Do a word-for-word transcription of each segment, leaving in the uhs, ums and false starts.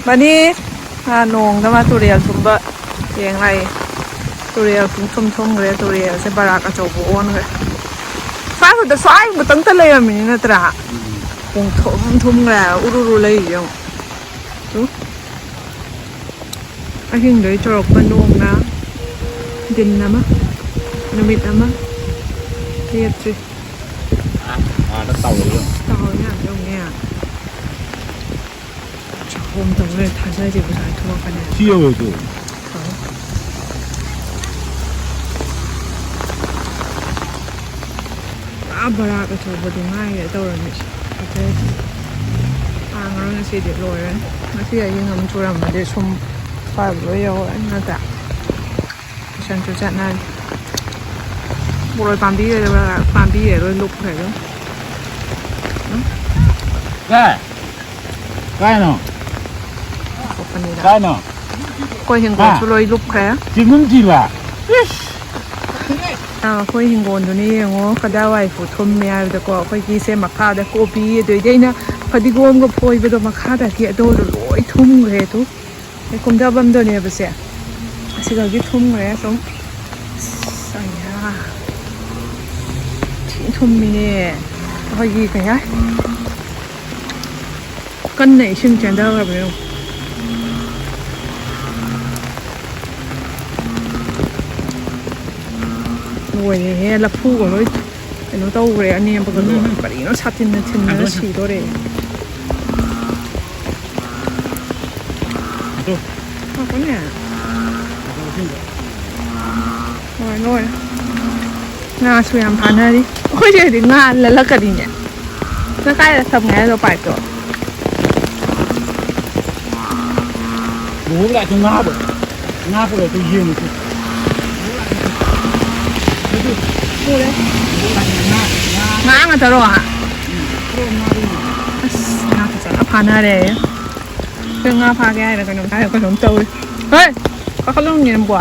Money, ꯃꯥ ꯅꯣꯡꯗ ꯃꯥ ꯇꯨꯔꯦꯜ ꯊꯨꯝꯕ ꯌꯦꯡ ꯂꯥꯛꯏ꯫ ꯇꯨꯔꯦꯜ ꯄꯨꯡ ꯊꯨꯝ ꯊꯨꯝꯈ꯭ꯔꯦ, ꯇꯨꯔꯦꯜꯁꯦ ꯕꯔꯥꯛ ꯑꯆꯧꯕ ꯑꯣꯟꯈ꯭ꯔꯦ꯫ ꯁ꯭ꯋꯥꯏꯗ ꯁ꯭ꯋꯥꯏ ꯃꯇꯪꯇ ꯂꯩꯔꯝꯃꯤꯅꯤ ꯅꯠꯇ꯭ꯔꯥ? ꯄꯨꯡ ꯊꯨꯝ ꯊꯨꯝꯈ꯭ꯔꯦ ꯍꯥꯏꯕ, ꯎꯔꯨ ꯔꯨ ꯂꯩꯔꯤꯁꯦ ꯌꯦꯡꯉꯨ꯫ ꯇꯨ꯫ ꯑꯍꯤꯡꯗꯩ ꯆꯨꯔꯛꯄ ꯅꯣꯡꯅ ꯗꯤꯟ ꯑꯃ, ꯅꯨꯃꯤꯠ ꯑꯃ ꯂꯦꯞꯇ꯭ꯔꯤ꯫ ꯑꯥꯗ ꯇꯥꯎꯔꯤ ꯌꯦꯡꯉꯨ꯫ ꯇꯥꯎꯔꯤ ꯃꯌꯥꯝꯗꯣ ꯌꯦꯡꯉꯨꯅꯦ꯫ ꯆꯥꯛꯈꯣꯝ ꯇꯧ ꯂꯩꯔꯦ, ꯊꯥꯖꯗꯦ ꯄꯩꯁꯥ ꯊꯣꯛꯂꯛꯀꯅꯤ꯫ ꯁꯤ ꯌꯧꯔꯣꯏꯗ꯭ꯔꯣ? ꯄꯨꯔꯥ ꯕꯔꯥꯛ ꯑꯆꯧꯕꯗꯣ ꯉꯥꯏꯔꯦ ꯇꯧꯔꯝꯃꯤꯁꯦ꯫ ꯊꯥꯖꯗꯦ꯫ ꯑꯥ, ꯉꯔꯥꯡ ꯉꯁꯤꯗꯤ ꯂꯣꯏꯔꯅꯤ꯫ ꯉꯁꯤ ꯑꯍꯤꯡ ꯑꯃ ꯆꯨꯔꯝꯃꯗꯤ ꯁꯨꯝ ꯁ꯭ꯋꯥꯏꯕ ꯂꯣꯏ ꯌꯧꯔꯅꯤ ꯅꯠꯇ꯭ꯔꯥ? ꯇꯨꯏꯁꯟꯁꯨ ꯆꯠꯅꯔꯤ꯫ ꯕꯣꯔꯣꯏ ꯄꯥꯝꯕꯤꯒꯩꯗꯣ, ꯄꯥꯝꯕꯤꯒꯩ ꯂꯣꯏ ꯂꯨꯞꯈ꯭ꯔꯦ ꯑꯗꯨꯝ꯫ ꯀꯥꯏ? ꯀꯥꯏꯅꯣ? ꯑꯇꯣꯞꯄꯅꯤꯗ꯫ ꯀꯥꯏꯅꯣ? ꯑꯩꯈꯣꯏ ꯍꯤꯡꯒꯣꯜꯁꯨ ꯍꯥ? ꯂꯣꯏ ꯂꯨꯞꯈ꯭ꯔꯦ꯫ ꯆꯤꯡꯒꯨꯝ ꯊꯤꯕ? ꯑꯥ, ꯑꯩꯈꯣꯏ ꯍꯤꯡꯒꯣꯜꯗꯨꯅ ꯌꯦꯡꯉꯣ ꯀꯗꯥꯏꯋꯥꯏꯐꯥꯎ ꯊꯨꯝꯃꯦ ꯍꯥꯏꯕꯗꯀꯣ, ꯑꯩꯈꯣꯏꯒꯤ ꯁꯦ ꯃꯈꯥꯗ ꯀꯣꯕꯤ, ꯑꯗꯩꯗꯤ ꯑꯩꯅ ꯐꯗꯤꯒꯣꯝꯒ ꯐꯣꯏꯕꯗꯣ ꯃꯈꯥꯗꯒꯤ ꯑꯗꯨꯗꯣ ꯂꯣꯏ ꯊꯨꯝꯈ꯭ꯔꯦ꯫ ꯑꯗꯨ ꯑꯩ ꯀꯨꯝꯊꯐꯝꯗꯨꯅꯦꯕꯁꯦ, ꯑꯁꯤꯗꯒꯤ ꯊꯨꯝꯈ꯭ꯔꯦ ꯁꯨꯝ꯫ ꯑꯁ, ꯑꯌꯥ꯫ ꯊꯤ ꯊꯨꯝꯃꯤꯅꯦ꯫ ꯑꯩꯈꯣꯏꯒꯤ ꯀꯩ ꯍꯥꯏ? ꯀꯟꯅ ꯏꯁꯤꯡ ꯆꯦꯟꯊꯈ꯭ꯔꯕ ꯌꯦꯡꯉꯨ꯫ ꯂꯣꯏꯔꯦꯍꯦ, ꯂꯐꯨꯒ ꯂꯣꯏ ꯀꯩꯅꯣ ꯇꯧꯈ꯭ꯔꯦ, ꯑꯅꯦꯝꯕꯒꯗꯣ꯫ ꯎꯝ, ꯎꯝ꯫ ꯀꯔꯤꯅꯣ ꯁꯥꯇꯤꯟꯅ ꯊꯤꯟꯗꯅ ꯑꯗꯨ ꯁꯤꯗꯣꯔꯦ꯫ ꯑꯗꯨ꯫ ꯉꯥꯏꯈꯣꯅꯦ꯫ ꯑꯗꯨ ꯏꯁꯤꯡꯗꯣ꯫ ꯂꯣꯏꯔꯦ, ꯂꯣꯏꯔꯦ꯫ ꯉꯥꯁꯨ ꯌꯥꯝ ꯐꯥꯅꯔꯤ꯫ ꯑꯩꯈꯣꯏ ꯁꯤꯗꯗꯤ ꯉꯥ ꯂꯜꯂꯛꯀꯅꯤꯅꯦ꯫ ꯅꯪ ꯀꯥꯏꯗ ꯊꯝꯒꯦ ꯍꯥꯏꯅꯣ ꯄꯥꯏꯞꯇꯣ? ꯕꯣꯕꯣꯛ ꯂꯥꯛꯑꯦ ꯇꯨ ꯉꯥ ꯄꯨꯔꯛꯑꯦ꯫ ꯉꯥ ꯄꯨꯔꯛꯑꯦ ꯇꯨ ꯌꯦꯡꯉꯨ ꯇꯨ꯫ ꯎꯔꯦ꯫ ꯉꯥ ꯉꯥꯛꯇꯔꯣ? ꯑꯁ, ꯉꯥ ꯐꯖꯅ ꯐꯥꯅꯔꯦ꯫ ꯅꯪ ꯉꯥ ꯐꯥꯒꯦ ꯍꯥꯏꯔ ꯀꯩꯅꯣꯝ ꯍꯥꯏꯔ ꯀꯩꯅꯣꯝ ꯇꯧꯔꯤ꯫ ꯍꯣꯏ! ꯀꯥꯈꯠꯂꯝꯅꯦ ꯅꯪꯕꯣ꯫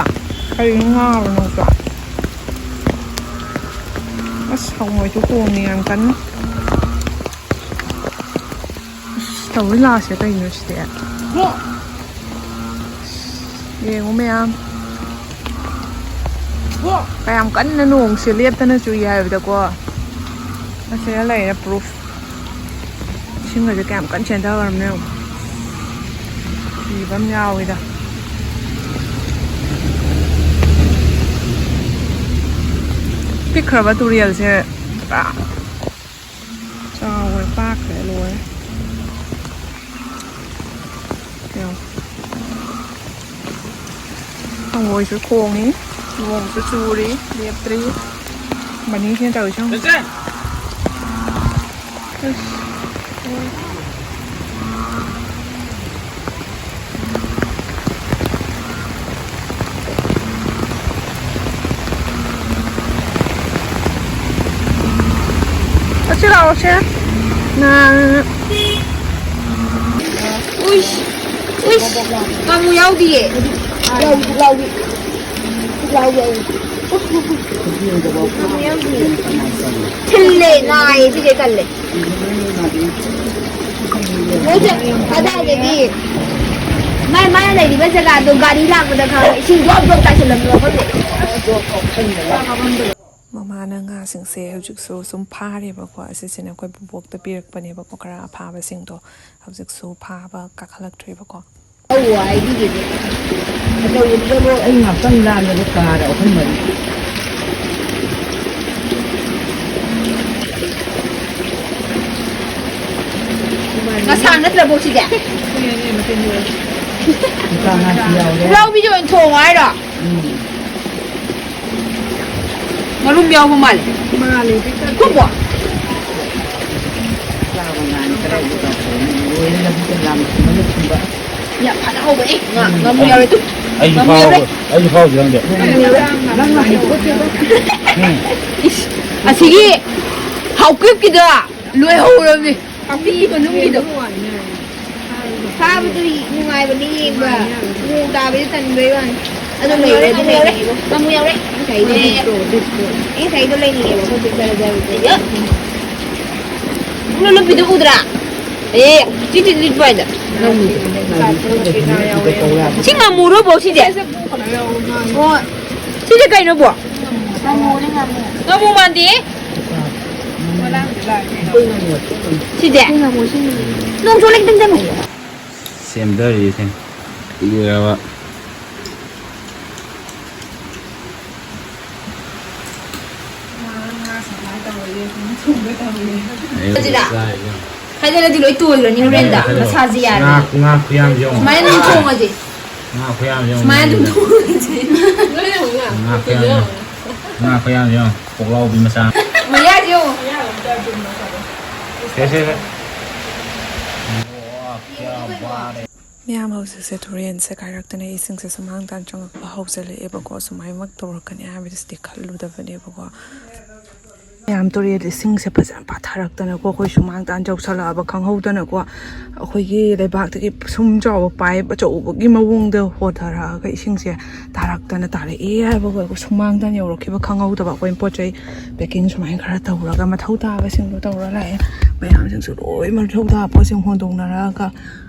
ꯀꯔꯤꯅꯣ ꯉꯥꯕ ꯅꯪꯁꯨ? ꯑꯁ, ꯍꯪꯉꯣꯏꯁꯨ ꯈꯣꯡꯉꯤ ꯌꯥꯝ ꯀꯟꯅ꯫ ꯑꯁ, ꯇꯧꯔꯤ ꯂꯥꯛꯑꯁꯦ ꯀꯩꯅꯣ ꯁꯤꯗꯤ? ꯌꯦꯡꯉꯨ ꯃꯌꯥꯝ, ꯀꯌꯥꯝ ꯀꯟꯅ ꯅꯣꯡꯁꯦ ꯂꯦꯞꯇꯅ ꯆꯨꯏ ꯍꯥꯏꯕꯗꯀꯣ꯫ ꯑꯁꯤꯗ ꯂꯩꯔꯦ proof꯫ ꯏꯁꯤꯡꯒꯁꯦ ꯀꯌꯥꯝ ꯀꯟꯅ ꯆꯦꯟꯊꯈ꯭ꯔꯕꯅꯣ ꯌꯦꯡꯉꯨ꯫ ꯀꯤꯕ ꯑꯃ ꯌꯥꯎꯋꯤꯗ꯫ ꯄꯤꯛꯈ꯭ꯔꯕ ꯇꯨꯔꯦꯜꯁꯦ ꯄꯨꯔꯥ ꯆꯥꯎꯔꯦ, ꯄꯥꯛꯈ꯭ꯔꯦ, ꯂꯣꯏꯔꯦ꯫ ꯌꯦꯡꯉꯣ꯫ ꯍꯪꯉꯣꯏꯁꯨ ꯈꯣꯡꯉꯤ, ꯅꯣꯡꯁꯨ ꯆꯨꯔꯤ, ꯂꯦꯞꯇ꯭ꯔꯤ꯫ ꯃꯅꯤꯁꯤꯅ ꯇꯧꯔꯤꯁꯦ ꯌꯦꯡꯉꯣ꯫ ꯑꯁ꯫ ꯑꯁꯤ ꯂꯥꯛꯑꯣꯁꯦ꯫ ꯅꯪ꯫ ꯎꯏꯁ꯫ ꯎꯏꯁ꯫ ꯉꯥꯃꯨ ꯌꯥꯎꯗꯤꯌꯦ꯫ ꯌꯥꯎꯏ, ꯄꯨꯛꯂꯥꯎꯕꯤ꯫ ꯄꯨꯛꯂꯥꯎꯕꯤ ꯌꯥꯎꯏ꯫ ꯉꯥꯃꯨ ꯌꯥꯎꯗꯤꯌꯦ꯫ ꯊꯤꯜꯂꯦ, ꯅꯥꯏꯌꯦ, ꯁꯤꯁꯦ ꯇꯜꯂꯦ꯫ ꯃꯣꯏꯁꯦ ꯀꯗꯥꯏꯗꯒꯤ ꯃꯥꯏ, ꯃꯥꯅ ꯂꯩꯔꯤꯕ ꯖꯒꯥꯗꯣ ꯒꯥꯔꯤ ꯂꯥꯛꯄꯗ ꯈꯪꯉꯦ, ꯏꯁꯤꯡ ꯖꯣꯞ ꯖꯣꯞ ꯇꯥꯁꯤꯜꯂꯝꯕꯗꯣ ꯈꯪꯗꯦ꯫ ꯃꯃꯥꯅ ꯉꯥꯁꯤꯡꯁꯦ ꯍꯧꯖꯤꯛꯁꯨ ꯁꯨꯝ ꯐꯥꯔꯤꯕꯀꯣ꯫ ꯑꯁꯤꯁꯤꯅ ꯑꯩꯈꯣꯏ ꯕꯣꯕꯣꯛꯇ ꯄꯤꯔꯛꯄꯅꯦꯕꯀꯣ, ꯈꯔ ꯑꯐꯥꯕꯁꯤꯡꯗꯣ꯫ ꯍꯧꯖꯤꯛꯁꯨ ꯐꯥꯕ ꯀꯥꯈꯠꯂꯛꯇ꯭ꯔꯤꯕꯀꯣ꯫ ꯑꯧ, ꯍꯥꯏꯕꯤꯒꯦ꯫ ꯑꯆꯧꯕꯗꯨꯗꯕꯨ ꯑꯩ ꯉꯥꯛꯇꯪ ꯂꯥꯟꯕꯗ ꯀꯥꯔꯦ ꯑꯍꯨꯝ ꯃꯔꯤ꯫ ꯉꯁꯥꯡ ꯅꯠꯇ꯭ꯔꯕꯣ ꯁꯤꯗꯤ? ꯃꯆꯥ ꯉꯥꯁꯨ ꯌꯥꯎꯔꯦ꯫ ꯄꯨꯛꯂꯥꯎꯕꯤꯁꯦ ꯑꯣꯏꯅ ꯊꯣꯡꯉꯣ ꯍꯥꯏꯔꯣ? ꯎꯝ꯫ ꯃꯔꯨꯝ ꯌꯥꯎꯕ ꯃꯥꯜꯂꯦ꯫ ꯃꯥꯜꯂꯦ, ꯍꯦꯛꯇ꯫ ꯊꯨꯝꯕ꯭ꯔꯣ? ꯆꯥꯕ ꯉꯥꯅꯤ ꯀꯗꯥꯏꯗ ꯆꯥꯎꯊꯣꯛꯑꯅꯤ? ꯂꯣꯏꯔꯦ, ꯂꯧꯕꯨꯛꯇ ꯂꯥꯝ ꯊꯨꯝꯕꯅ ꯊꯨꯝꯕ꯫ ꯌꯥꯝ ꯐꯖ ꯍꯧꯕꯅꯦ꯫ ꯉꯥ, ꯎꯝ꯫ ꯉꯥꯃꯨ ꯌꯥꯎꯔꯦ, ꯇꯨ꯫ ꯑꯩꯁꯨ ꯉꯥꯃꯨ ꯌꯥꯎꯔꯦ꯫ ꯐꯥꯎꯕ-, ꯑꯩꯁꯨ ꯐꯥꯎꯕꯁꯨ ꯈꯪꯗꯦ꯫ ꯅꯪ ꯉꯥ ꯍꯩꯕ ꯄꯣꯠꯇꯦꯗ꯫ ꯎꯝ꯫ ꯏꯁ, ꯑꯁꯤꯒꯤ ꯍꯥꯎꯀꯤꯞꯀꯤꯗꯣ ꯂꯣꯏꯍꯧꯔꯕꯅꯤ꯫ ꯄꯥꯛꯄꯤꯒꯤ ꯃꯅꯨꯡꯒꯤꯗꯣ꯫ ꯐꯥꯕꯗꯨ ꯅꯨꯡꯉꯥꯏꯕꯅꯤ ꯌꯦꯡꯕ꯫ ꯅꯣꯡ ꯇꯥꯕꯗꯤ ꯇꯟꯕꯩ ꯋꯥꯅꯤ꯫ ꯑꯗꯨꯝ ꯂꯩꯔꯦ, ꯑꯗꯨꯝ ꯂꯩꯔꯦ꯫ ꯉꯥꯃꯨ ꯌꯥꯎꯔꯦ꯫ ꯉꯁꯥꯏꯗꯣ꯫ ꯑꯩ ꯉꯁꯥꯏꯗꯣ ꯂꯩꯅꯤꯡꯉꯦꯕ, ꯑꯩꯈꯣꯏ ꯆꯦ ꯖꯔ ꯖꯔ꯫ ꯑꯌꯥ꯫ ꯂꯨꯞꯄꯤꯗꯣ ꯎꯗ꯭ꯔꯥ? ꯑꯦ, ꯇꯤꯠ ꯇꯤꯠ ꯇꯤꯠ ꯄꯥꯏꯗ꯫ ꯁꯤ ꯉꯥꯃꯨꯔꯣ, ꯕꯣꯛ, ꯁꯤꯗꯤ? ꯁꯤꯗꯤ ꯀꯩꯅꯣ, ꯕꯣꯛ? ꯉꯥꯃꯨ ꯃꯥꯟꯗꯦ꯫ ꯁꯤꯗꯤ? ꯅꯣꯡ ꯆꯣꯠꯂꯦ, ꯈꯤꯇꯪ ꯆꯪꯉꯨ꯫ ꯁꯦꯝꯗꯔꯤꯁꯦ ꯀꯨꯏꯔꯕ꯫ ꯑꯗꯨꯗ ꯈꯥꯏꯗꯣꯛꯂꯗꯤ ꯂꯣꯏ ꯇꯣꯏꯈ꯭ꯔꯅꯤ ꯍꯣꯔꯦꯟꯗ꯫ ꯃꯁꯥꯁꯦ ꯌꯥꯔꯦ꯫ ꯉꯥ, ꯉꯥ ꯈꯨꯌꯥꯝꯁꯦ ꯌꯦꯡꯉꯣ꯫ ꯁꯨꯃꯥꯏꯅ ꯑꯗꯨꯝ ꯊꯣꯡꯉꯁꯦ꯫ ꯉꯥ ꯈꯨꯌꯥꯝꯁꯦ ꯌꯦꯡꯉꯣ꯫ ꯁꯨꯃꯥꯏꯅ ꯑꯗꯨꯝ ꯊꯣꯡꯉꯁꯦ꯫ ꯉꯥ ꯈꯨꯌꯥꯝꯁꯦ ꯌꯦꯡꯉꯣ꯫ ꯉꯥ ꯈꯨꯌꯥꯝꯁꯦ ꯌꯦꯡꯉꯣ꯫ ꯄꯣꯛꯂꯥꯎꯕꯤ ꯃꯆꯥ꯫ ꯃꯌꯥꯗꯤ ꯌꯦꯡꯉꯣ꯫ ꯁꯦ, ꯁꯦ, ꯁꯦ꯫ ꯃꯌꯥꯝ, ꯍꯧꯖꯤꯛꯁꯦ ꯇꯨꯔꯦꯟꯁꯦ ꯀꯥꯏꯔꯛꯇꯅ ꯏꯁꯤꯡꯁꯦ ꯁꯨꯃꯥꯡ ꯇꯥꯟ ꯆꯪꯉꯛꯄ ꯍꯧꯖꯤꯜꯂꯛꯑꯦꯕꯀꯣ꯫ ꯁꯨꯃꯥꯏꯃꯛ ꯇꯧꯔꯛꯀꯅꯤ ꯍꯥꯏꯕꯁꯤꯗꯤ ꯈꯜꯂꯨꯗꯕꯅꯦꯕꯀꯣ꯫ ꯃꯌꯥꯝ, ꯇꯨꯔꯦꯜ ꯏꯁꯤꯡꯁꯦ ꯐꯖꯅ ꯄꯥꯊꯔꯛꯇꯅꯀꯣ, ꯑꯩꯈꯣꯏ ꯁꯨꯃꯥꯡ ꯇꯥꯟ ꯌꯧꯁꯜꯂꯛꯑꯕ ꯈꯪꯍꯧꯗꯅꯀꯣ, ꯑꯩꯈꯣꯏꯒꯤ ꯂꯩꯕꯥꯛꯇꯒꯤ ꯁꯨꯝ ꯆꯥꯎꯕ ꯄꯥꯏꯞ ꯑꯆꯧꯕꯒꯤ ꯃꯑꯣꯡꯗ ꯍꯣꯊꯔꯛꯑꯒ ꯏꯁꯤꯡꯁꯦ ꯇꯥꯔꯛꯇꯅ ꯇꯥꯔꯛꯑꯦ ꯍꯥꯏꯕꯒ ꯁꯨꯃꯥꯡ ꯇꯥꯟ ꯌꯧꯔꯛꯈꯤꯕ ꯈꯪꯍꯧꯗꯕ꯫ ꯑꯩꯈꯣꯏꯅ ꯄꯣꯠ ꯆꯩ ꯄꯦꯀꯤꯡ ꯁꯨꯃꯥꯏꯅ ꯈꯔ ꯇꯧꯔꯒ ꯃꯊꯧ ꯇꯥꯕꯁꯤꯡꯗꯣ ꯇꯧꯔ ꯂꯥꯛꯑꯦ꯫ ꯃꯌꯥꯝꯁꯤꯡꯁꯨ ꯂꯣꯏ ꯃꯊꯧ ꯇꯥꯕ ꯄꯣꯠꯁꯤꯡ ꯍꯣꯟꯗꯣꯛꯅꯔꯛꯑꯒ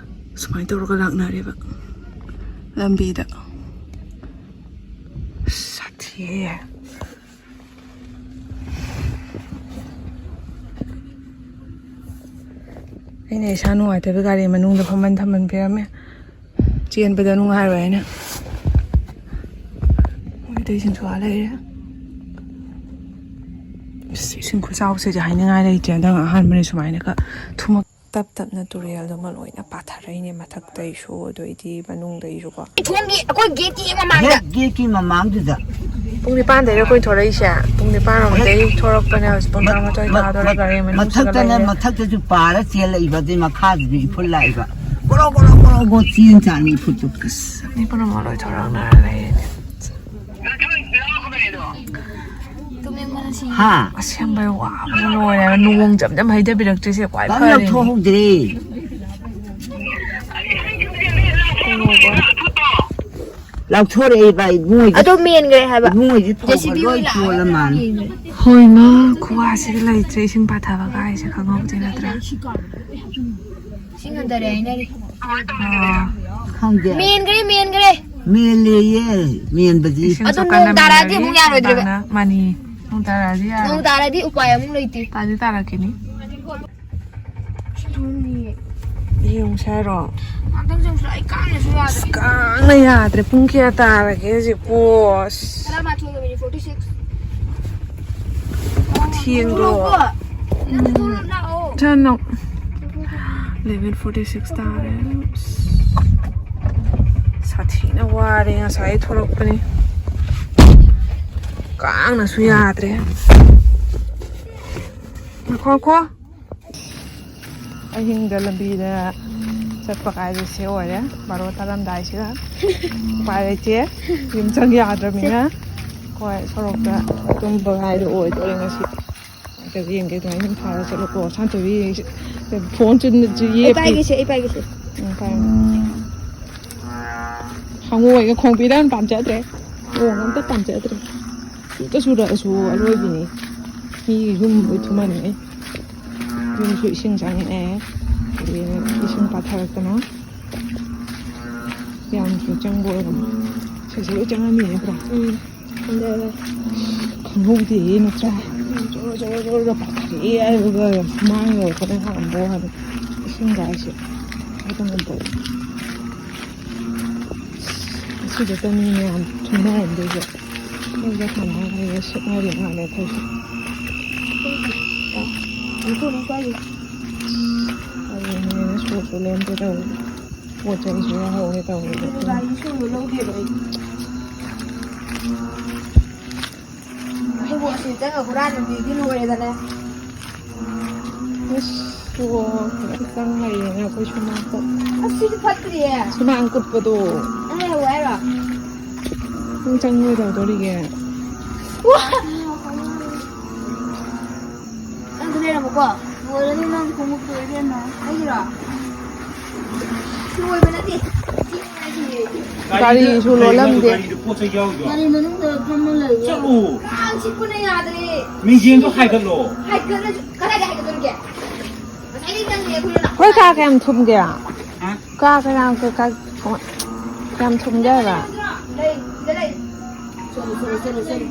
ꯁꯨꯃꯥꯏꯅ ꯇꯧꯔꯒ ꯂꯥꯛꯅꯔꯦꯕ ꯂꯝꯕꯤꯗ꯫ ꯑꯁ, ꯁꯥꯊꯤꯌꯦ꯫ ꯑꯩꯅ ꯏꯁꯥ ꯅꯨꯡꯉꯥꯏꯇꯕ ꯒꯥꯔꯤ ꯃꯅꯨꯡꯗ ꯐꯝꯍꯟ ꯊꯝꯍꯟꯕꯤꯔꯝꯃꯦ꯫ ꯆꯦꯟꯕꯗ ꯅꯨꯡꯉꯥꯏꯔꯣꯏ ꯍꯥꯏꯅ꯫ ꯃꯣꯏ ꯑꯇꯩꯁꯤꯡꯁꯨ ꯑꯥ ꯂꯩꯔꯦ꯫ ꯑꯁ, ꯏꯁꯤꯡ ꯈꯨꯆꯥꯎꯁꯤꯗꯤ ꯍꯥꯏꯅꯤꯡꯉꯥꯏ ꯂꯩꯇ꯭ꯔꯦ꯫ ꯍꯟꯗꯛ ꯑꯍꯥꯟꯕꯅꯤ ꯁꯨꯃꯥꯏꯅꯒ ꯊꯨꯝꯃꯛ ꯇꯞ ꯇꯞꯅ ꯇꯨꯔꯦꯜꯗꯨꯃ ꯂꯣꯏꯅ ꯄꯥꯊꯔꯛꯏꯅꯦ, ꯃꯊꯛꯇꯩꯁꯨ, ꯑꯗꯩꯗꯤ ꯃꯅꯨꯡꯗꯩꯁꯨꯀꯣ꯫ ꯊꯣꯡꯒꯤ, ꯑꯩꯈꯣꯏ ꯒꯦꯠꯀꯤ ꯍꯦꯛ ꯃꯃꯥꯡꯗ꯫ ꯒꯦꯠ, ꯒꯦꯠꯀꯤ ꯃꯃꯥꯡꯗꯨꯗ꯫ ꯄꯨꯡ ꯅꯤꯄꯥꯟꯗꯩꯔ ꯑꯩꯈꯣꯏ ꯊꯣꯔꯛꯏꯁꯦ? ꯄꯨꯡ ꯅꯤꯄꯥꯟꯔꯣꯝꯗꯩ ꯊꯣꯔꯛꯄꯅꯦ, ꯍꯧꯖꯤꯛ ꯄꯨꯡ ꯃ-, ꯇꯔꯥꯃꯥꯊꯣꯏ ꯃ-, ꯇꯥꯗꯣꯔꯦ, ꯃ-, ꯒꯥꯔꯤ ꯃꯅꯨꯡ ꯃꯊꯛꯇꯅꯦ, ꯆꯪꯁꯜꯂꯛꯑꯦ꯫ ꯃꯊꯛꯇꯁꯨ ꯄꯥꯔ ꯆꯦꯜꯂꯛꯏꯕ, ꯑꯗꯩ ꯃꯈꯥꯗꯨꯁꯨ ꯏꯐꯨꯜ ꯂꯥꯛꯏꯕ꯫ ꯒꯣꯔꯣ, ꯒꯣꯔꯣ, ꯒꯣꯔꯣ, ꯒꯣꯔꯣ ꯆꯦꯟ ꯆꯥꯅꯤ ꯏꯐꯨꯠꯇꯨ꯫ ꯑꯁ, ꯃꯤ ꯄꯨꯝꯅꯃꯛ ꯂꯣꯏ ꯊꯣꯔꯛꯅꯔ ꯂꯩꯔꯦꯅꯦ꯫ ꯍꯥ? ꯑꯁꯦꯡꯕꯩ ꯋꯥꯕꯅ ꯂꯣꯏꯔꯦ꯫ ꯅꯣꯡ ꯖꯝ ꯖꯝ ꯍꯩꯊꯕꯤꯔꯛꯇ꯭ꯔꯤꯁꯦ ꯈ꯭ꯋꯥꯏ ꯀꯔꯤꯝ ꯐꯔꯤꯅꯦ꯫ ꯂꯧꯊꯣꯛꯍꯧꯗ꯭ꯔꯦ꯫ ꯂꯧꯊꯣꯔꯛꯑꯦꯕ ꯏꯕꯨꯡꯉꯣꯁꯦ꯫ ꯑꯗꯣ ꯃꯦꯟꯈ꯭ꯔꯦ ꯍꯥꯏꯕ꯫ ꯏꯕꯨꯡꯉꯣꯁꯦ ꯊꯣꯡꯕ ꯂꯣꯏ ꯇꯣꯜꯂ ꯃꯥꯜꯂꯦ꯫ ꯍꯣꯏ ꯃꯥ, ꯈꯨꯋꯥꯁꯤꯗꯤ ꯂꯩꯇ꯭ꯔꯦ꯫ ꯏꯁꯤꯡ ꯄꯥꯊꯕ ꯀꯥꯏꯁꯦ ꯈꯪꯍꯧꯗꯦ ꯅꯠꯇ꯭ꯔꯥ? ꯏꯁꯤꯡ ꯍꯟꯊꯔꯦ ꯍꯥꯏꯅꯔꯤ꯫ ꯈꯪꯗꯦ꯫ ꯃꯦꯟꯈ꯭ꯔꯦ, ꯃꯦꯟꯈ꯭ꯔꯦ꯫ ꯃꯦꯜꯂꯦꯌꯦ, ꯃꯦꯟꯕꯗꯤ꯫ ꯏꯁꯤꯡ ꯑꯗꯨ ꯁꯣꯛꯀꯟꯅ ꯅꯣꯡ ꯇꯥꯔꯛꯑꯗꯤ ꯃꯦꯟꯈ꯭ꯔꯦ ꯑꯃꯨꯛ ꯌꯥꯔꯣꯏꯗ꯭ꯔꯤꯕ? ꯅꯨꯡꯗꯥꯡꯅ꯫ ꯃꯥꯅꯤ꯫ ꯅꯣꯡ ꯇꯥꯔꯛꯑꯗꯤ ꯌꯥꯔꯣꯏ꯫ ꯅꯣꯡ ꯇꯥꯔꯗꯤ ꯎꯄꯥꯏ ꯑꯃꯨꯛ ꯂꯩꯇꯦ꯫ ꯇꯥꯗꯤ ꯇꯥꯔꯛꯈꯤꯅꯤ꯫ ꯌꯦꯡꯉꯨꯁꯦ ꯍꯥꯏꯔꯣ? ꯉꯥꯛꯇꯪ ꯆꯪꯁꯤꯔ? ꯑꯩ ꯀꯥꯡꯅꯁꯨ ꯌꯥꯗ꯭ꯔꯦ꯫ ꯑꯁ, ꯀꯥꯡꯅ ꯌꯥꯗ꯭ꯔꯦ꯫ ꯄꯨꯡ ꯀꯌꯥ ꯇꯥꯔꯒꯦ ꯍꯧꯖꯤꯛꯄꯨ? ꯑꯁ꯫ ꯇꯔꯥꯃꯥꯊꯣꯏꯒ ꯃꯤꯅꯤꯠ ꯐꯣꯔꯇꯤ ꯁꯤꯛꯁ꯫ ꯊꯦꯡꯗ꯭ꯔꯣ? ꯊꯣꯛꯂꯛꯑꯣꯀꯣ꯫ ꯅꯪ ꯊꯣꯛꯂꯛꯑꯣ, ꯂꯥꯛꯑꯣ꯫ ꯆꯠꯅꯣ꯫ ꯏꯂꯦꯚꯦꯟ ꯐꯣꯔꯇꯤ ꯁꯤꯛꯁ ꯇꯥꯔꯦ꯫ ꯑꯁ꯫ ꯁꯥꯊꯤꯅ ꯋꯥꯔꯦ ꯉꯁꯥꯏ ꯊꯣꯛꯂꯛꯄꯅꯤ꯫ ꯀꯥꯡꯅꯁꯨ ꯌꯥꯗ꯭ꯔꯦ꯫ ꯉꯥꯏꯈꯣ, ꯉꯥꯏꯈꯣ꯫ ꯑꯍꯤꯡꯗ ꯂꯝꯕꯤꯗ ꯆꯠꯄ ꯀꯥꯏꯁꯦ ꯁꯤ ꯑꯣꯏꯔꯦ, ꯕꯥꯔꯣ ꯇꯥꯔꯝꯗꯥꯏꯁꯤꯗ꯫ ꯎꯄꯥꯏ ꯂꯩꯇꯦ, ꯌꯨꯝ ꯆꯪ ꯌꯥꯗ꯭ꯔꯕꯅꯤꯅ꯫ ꯍꯣꯏ, ꯁꯣꯔꯣꯛꯇ ꯇꯨꯝꯕ ꯍꯥꯏꯗꯣ ꯑꯣꯏꯗꯣꯔꯦ ꯉꯁꯤ꯫ ꯁꯥꯟꯇꯣꯏꯕꯤ ꯌꯦꯡꯒꯦ ꯑꯗꯨꯃꯥꯏꯅ ꯏꯝꯐꯥꯜꯗ ꯆꯠꯂꯣꯀꯣ꯫ ꯁꯥꯟꯇꯣꯏꯕꯤ ꯐꯣꯟꯁꯨ ꯑꯩ ꯌꯦꯞꯄꯤ꯫ ꯄꯥꯏꯒꯦꯁꯦ, ꯑꯩ ꯄꯥꯏꯒꯦꯁꯦ꯫ ꯎꯝ, ꯄꯥꯏꯔꯣ꯫ ꯍꯪꯉꯣꯏꯒ ꯈꯣꯡꯕꯤꯗ ꯌꯥꯝ ꯄꯥꯝꯖꯗ꯭ꯔꯦ꯫ ꯂꯣꯡ ꯑꯝꯇ ꯄꯥꯝꯖꯗ꯭ꯔꯦ꯫ ꯆꯨꯗ ꯆꯨꯔꯛꯑꯁꯨ ꯑꯔꯣꯏꯕꯤꯅꯤ꯫ ꯃꯤꯒꯤ ꯌꯨꯝ ꯂꯣꯏ ꯊꯨꯝꯍꯟꯅꯤꯡꯉꯤ꯫ ꯌꯨꯝꯁꯨ ꯏꯁꯤꯡ ꯆꯪꯉꯛꯑꯦ꯫ ꯑꯗꯨꯗꯒꯤ ꯏꯁꯤꯡ ꯄꯥꯊꯔꯛꯇꯅ ꯌꯥꯝꯁꯨ ꯆꯪꯕ ꯑꯣꯏꯔꯝꯃꯤ꯫ ꯁꯤꯁꯨ ꯂꯣꯏ ꯆꯪꯉꯝꯃꯤꯅꯦ ꯄꯨꯔꯥ꯫ ꯎꯝ꯫ ꯈꯪꯍꯧꯗꯦ ꯅꯠꯇ꯭ꯔꯥ? ꯖꯣꯔꯣ ꯖꯣꯔꯣ ꯖꯣꯔꯣ ꯄꯥꯊꯔꯛꯑꯦ ꯍꯥꯏꯕꯒ ꯁꯨꯃꯥꯡ ꯌꯧꯔꯛꯄꯗ ꯍꯥꯟꯕ ꯋꯥꯅꯤ꯫ ꯏꯁꯤꯡ ꯀꯥꯏꯁꯦ ꯍꯥꯏꯕ ꯉꯝꯗꯕ꯫ ꯑꯁꯤꯗꯇ ꯃꯤ ꯃꯌꯥꯝ ꯊꯨꯝꯅꯔꯝꯗꯣꯏꯁꯦ꯫ ꯃꯣꯏꯒ ꯁꯥꯟꯅꯔꯒ ꯁꯤꯠꯅꯔꯤ ꯃꯥꯜꯂꯦ ꯑꯩꯈꯣꯏꯁꯨ꯫ ꯑꯗꯨꯅꯦ ꯁꯣꯔꯁꯨ ꯂꯣꯟꯒꯦ ꯇꯧꯔꯤ꯫ ꯄꯣꯠ ꯆꯩꯁꯨ ꯌꯥꯎꯍꯧꯒꯦ ꯇꯧꯔꯤ꯫ ꯒꯥꯔꯤ ꯁꯣꯔꯁꯨ ꯂꯧꯗꯦꯕ ꯑꯩ꯫ ꯑꯗꯨꯕꯨ ꯑꯁꯤ ꯆꯪꯉ ꯍꯨꯔꯥꯟꯕ ꯃꯤꯗꯤ ꯂꯣꯏꯔꯦꯗꯅ꯫ ꯑꯁ, ꯑꯣ, ꯈꯤꯇꯪ ꯂꯩꯔꯦꯅꯦ ꯑꯩꯈꯣꯏ ꯁꯨꯃꯥꯡꯗ꯫ ꯑꯁ, ꯁꯤꯗꯤ ꯐꯠꯇ꯭ꯔꯤꯌꯦ꯫ ꯁꯨꯃꯥꯡ ꯀꯨꯠꯄꯗꯣ꯫ ꯑ, ꯌꯧꯔꯦ ꯍꯥꯏꯔꯣ? ꯅꯪ ꯆꯪꯉꯣꯏ ꯇꯧꯗꯣꯔꯤꯒꯦ꯫ ꯋꯥ! ꯅꯪꯁꯨ ꯂꯩꯔꯝꯃꯨꯀꯣ꯫ ꯂꯣꯏꯔꯅꯤ ꯅꯪ ꯈꯣꯡꯎꯞꯇꯣ ꯏꯕꯦꯝꯃ꯫ ꯑꯩꯒꯤꯔꯣ? ꯂꯣꯏꯕ ꯅꯠꯇꯦ꯫ ꯒꯥꯔꯤꯁꯨ ꯂꯣꯜꯂꯝꯗꯦ꯫ ꯒꯥꯔꯤꯗ ꯄꯣꯠ ꯆꯩ ꯌꯥꯎꯔꯤꯗꯣ꯫ ꯒꯥꯔꯤ ꯃꯅꯨꯡꯗ ꯐꯝꯃ ꯂꯩꯌꯦ꯫ ꯆꯠꯂꯨ꯫ ꯀꯥꯡ ꯆꯤꯛꯄꯅ ꯌꯥꯗ꯭ꯔꯦ꯫ ꯃꯤꯡꯖꯦꯜꯗꯣ ꯍꯥꯏꯒꯠꯂꯣ꯫ ꯍꯥꯏꯒꯠꯂꯁꯨ ꯀꯗꯥꯏꯗ ꯍꯥꯏꯒꯠꯇꯣꯔꯤꯒꯦ? ꯉꯁꯥꯏꯗꯩ ꯆꯪꯉꯤꯅꯦ ꯑꯩꯈꯣꯏ ꯂꯣꯏꯅ꯫ ꯑꯩꯈꯣꯏ ꯀꯥ ꯀꯌꯥꯝ ꯊꯨꯝꯒꯦ? ꯍꯥ? ꯀꯥ ꯀꯌꯥꯝ ꯀꯩꯀꯥ ꯀꯃꯥꯏ-, ꯀꯌꯥꯝ ꯊꯨꯝꯒꯦ ꯍꯥꯏꯕ? ꯂꯩ, ꯁꯤꯗ ꯂꯩ꯫ ꯆꯠꯂꯨ, ꯆꯠꯂꯨ, ꯆꯠꯂꯨ, ꯆꯠꯂꯨ꯫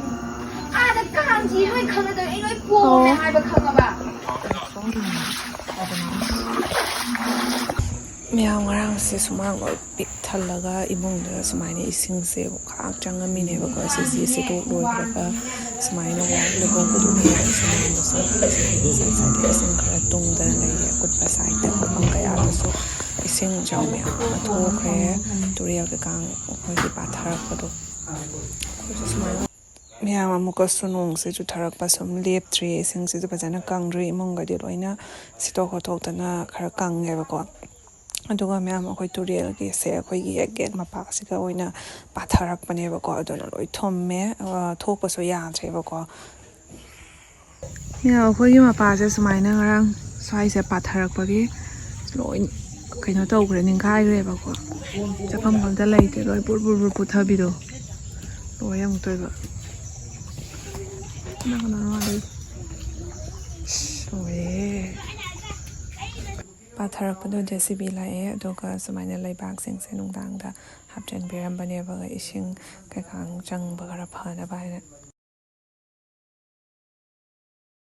ꯑꯥꯗ ꯀꯥꯡꯁꯤ ꯂꯣꯏ ꯈꯪꯅꯗꯕ ꯑꯩ ꯂꯣꯏ ꯄꯣꯝꯃꯦ ꯑꯣ꯫ ꯍꯥꯏꯕ ꯈꯪꯉꯕ? ꯃꯌꯥꯝ ꯉꯔꯥꯡꯁꯦ ꯁꯨꯃꯥꯡ ꯂꯣꯏ ꯄꯤꯛ ꯊꯜꯂꯒ ꯏꯃꯨꯡꯗ ꯁꯨꯃꯥꯏꯅ ꯏꯁꯤꯡꯁꯦ ꯈꯥꯛ ꯆꯪꯉꯝꯃꯤꯅꯦꯕꯀꯣ꯫ ꯁꯤꯁꯤ ꯁꯤꯠꯇꯣꯛ ꯂꯣꯏꯈ꯭ꯔꯒ ꯁꯨꯃꯥꯏꯅ ꯋꯥꯔ ꯂꯩꯍꯧꯕꯗꯨꯅꯦ꯫ ꯁꯨꯃꯥꯡꯗꯁꯨ ꯉꯁꯥꯏ ꯁꯥꯏꯗ ꯏꯁꯤꯡ ꯈꯔ ꯇꯨꯡꯗꯅ ꯂꯩꯔꯦ꯫ ꯑꯀꯨꯠꯄ ꯁꯥꯏꯗ ꯃꯐꯝ ꯀꯌꯥꯗꯁꯨ ꯏꯁꯤꯡ ꯏꯆꯥꯎ ꯃꯌꯥꯝ ꯑꯃ ꯊꯣꯛꯈ꯭ꯔꯦ꯫ ꯇꯨꯔꯦꯜ ꯀꯩꯀꯥ ꯑꯩꯈꯣꯏꯒꯤ ꯄꯥꯊꯔꯛꯄꯗꯣ꯫ ꯑꯩꯈꯣꯏꯁꯨ ꯁꯨꯃꯥꯏꯅ ꯃꯌꯥꯝ ꯑꯃꯨꯛꯀꯁꯨ ꯅꯣꯡꯁꯦ ꯆꯨꯊꯔꯛꯄ ꯁꯨꯝ ꯂꯦꯞꯇ꯭ꯔꯤ꯫ ꯏꯁꯤꯡꯁꯤꯁꯨ ꯐꯖꯅ ꯀꯪꯗ꯭ꯔꯤ꯫ ꯏꯃꯨꯡꯒꯗꯤ ꯂꯣꯏꯅ ꯁꯤꯠꯇꯣꯛ ꯈꯣꯠꯇꯣꯛꯇꯅ ꯈꯔ ꯀꯪꯉꯦꯕꯀꯣ꯫ ꯑꯗꯨꯒ ꯃꯌꯥꯝ ꯑꯩꯈꯣꯏ ꯇꯨꯔꯦꯜꯒꯤꯁꯦ ꯑꯩꯈꯣꯏꯒꯤ ꯍꯦꯛ ꯒꯦꯠ ꯃꯄꯥꯁꯤꯒ ꯑꯣꯏꯅ ꯄꯥꯊꯔꯛꯄꯅꯦꯕꯀꯣ꯫ ꯑꯗꯨꯅ ꯂꯣꯏ ꯊꯨꯝꯃꯦ꯫ ꯑ, ꯊꯣꯛꯄꯁꯨ ꯌꯥꯗ꯭ꯔꯦꯕꯀꯣ꯫ ꯃꯌꯥꯝ ꯑꯩꯈꯣꯏꯒꯤ ꯃꯄꯥꯁꯦ ꯁꯨꯃꯥꯏꯅ ꯉꯔꯥꯡ ꯁ꯭ꯋꯥꯏꯁꯦ ꯄꯥꯊꯔꯛꯄꯒꯤ ꯂꯣꯏ ꯀꯩꯅꯣ ꯇꯧꯈ꯭ꯔꯦ, ꯅꯤꯡꯈꯥꯏꯈ꯭ꯔꯦꯕꯀꯣ꯫ ꯆꯠꯐꯝ ꯑꯝꯇ ꯂꯩꯇ꯭ꯔꯦ, ꯂꯣꯏ ꯕꯨꯔ ꯕꯨꯔ ꯕꯨꯔ ꯄꯨꯊꯕꯤꯗꯣ꯫ ꯂꯣꯏꯔꯦ ꯑꯃꯨꯛꯇꯣꯏꯕ꯫ ꯀꯅꯥ ꯀꯅꯥꯅꯣ ꯑꯗꯩ? ꯑꯁ, ꯂꯣꯏꯔꯦ꯫ ꯄꯥꯊꯔꯛꯄꯗꯣ ꯖꯦ ꯁꯤ ꯕꯤ ꯂꯥꯛꯑꯦ, ꯑꯗꯨꯒ ꯁꯨꯃꯥꯏꯅ ꯂꯩꯕꯥꯛꯁꯤꯡꯁꯦ ꯅꯨꯡꯗꯥꯡꯗ ꯍꯥꯞꯆꯤꯟꯕꯤꯔꯝꯕꯅꯦꯕ, ꯏꯁꯤꯡ ꯀꯩꯀꯥ ꯆꯪꯕ ꯈꯔ ꯐꯅꯕ ꯍꯥꯏꯅ꯫